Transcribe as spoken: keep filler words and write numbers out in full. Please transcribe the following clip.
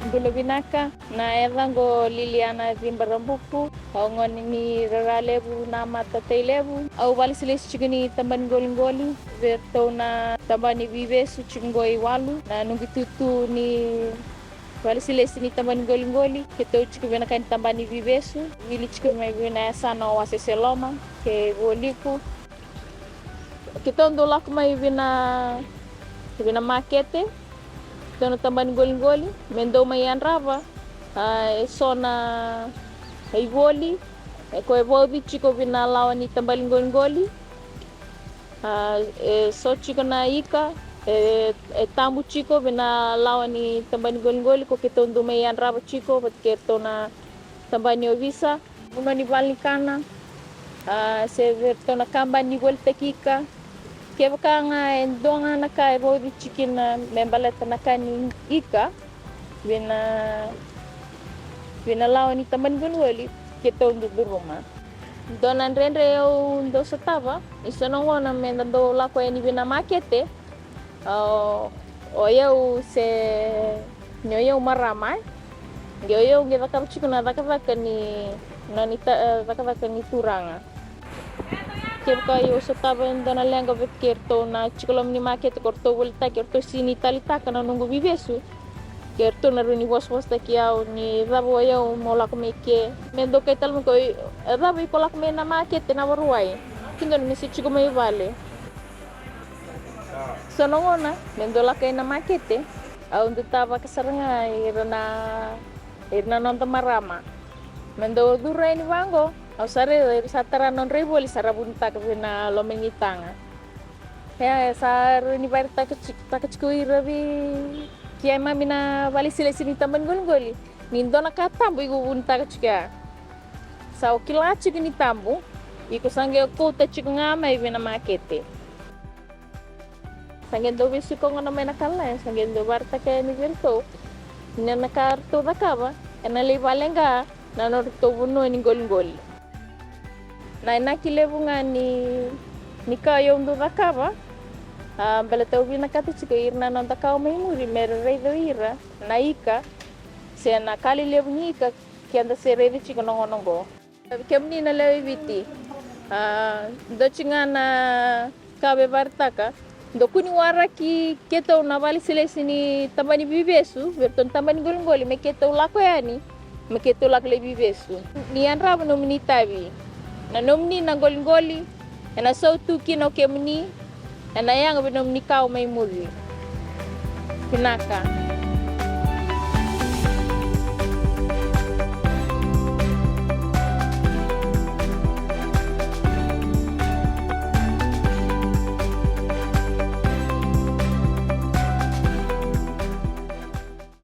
Bula vinaka, na yacaqu o Liliana Cibarabuku, au gone ni Raralevu, Namata, Tailevu. Au valesilesi tiko ni tabani qoliqoli vei iratou na tabani vivesu tiko qo i Walu. Na noqu itutu ni valesilesi ni tabani qoliqoli, keitou tiko vei na ka ni tabani vivesu, wili tiko mai vei na yasana o Waseseloma kei Vualiku. Keitou dau lako mai vei na, vei na makete, keitou na tabani qoliqoli me dau mai yadrava, a, e so na ivoli e ko e vauci tiko vei na lawa ni tabani qoliqoli. A, e so tiko na ika e, e tabu tiko vei na lawa ni tabani qoliqoli ko keitou dau mai yadrava tiko vata kei iratou na tabani ovisa. Vanua ni vale ni kana, a, se vei iratou na kabani ni volitaki ika. Kevaka ga e dua ga na ka e vauci tiko kina me baleta na ka ni ika vei na, vei na lawa ni tabani qoliqoli, keitou dau curuma. Dua na dredre au dau sotava, e so na gauna me da dau lako yani vei na makete, a, o yau se ni o yau marama, e, qai o yau qai cakava tiko na cakacaka ni, na ni ta, e, cakacaka ni turaga. Kevaka au sotava e dua na leqa vei kei iratou na tiko loma ni makete ko iratou volitaki, iratou sega ni taleitaka na noqu vivesu, kei iratou na rawa ni vosavosataki au ni cava o yau meu lako mai ke. Me dau kai tale mai ko, e cava iko lako mai na makete na Varuwai, kidonu me se tiko mai vale. So na gauna me dau lako ina makete, au dau tavaka sara ga ira na, ira na noda marama. Me dau curu yani vaqo, au sa raica ira sa tara na nodra ivoli sa ra vunitaka vei na loma ni taga. Ia, e sa rawa ni vakaraitaka tiko, taka tiko ira vei keimami na valesilesi ni tabani qoliqoli ni dua na ka tabu iko vunitaka tiko ya. Sa o kila tiko ni tabu, iko sa qai kauta tiko ga mai vei na makete. Sa qai dau veisiko gona mai na kala, sa qai dau vakaraitaka yani vei iratou ni na ka ratou cakava ena lai valeqa na nodratou vanua ni qoliqoli. Na inaki levu ga ni, ni ka au dau cakava, a, baleta au vinakata tiko ira na noda kawa mai muri me ra raica o ira na ika se na ka lelevu ni ika keda se raica tiko na gauna oqo. Kemuni na lewe i Viti, a, dua tiko ga na ka au vakaraitaka, dou kua ni waraki keitou na valesilesi ni tabani vivesu vei iratou na tabani qoliqoli me keitou lako yani, me keitou lako lai vivesu. Ni yadrava nomuni itavi, na nomuni na qoliqoli ena sautu kina o kemuni, ena yaga vei nomuni kawa mai muri. Vinaka.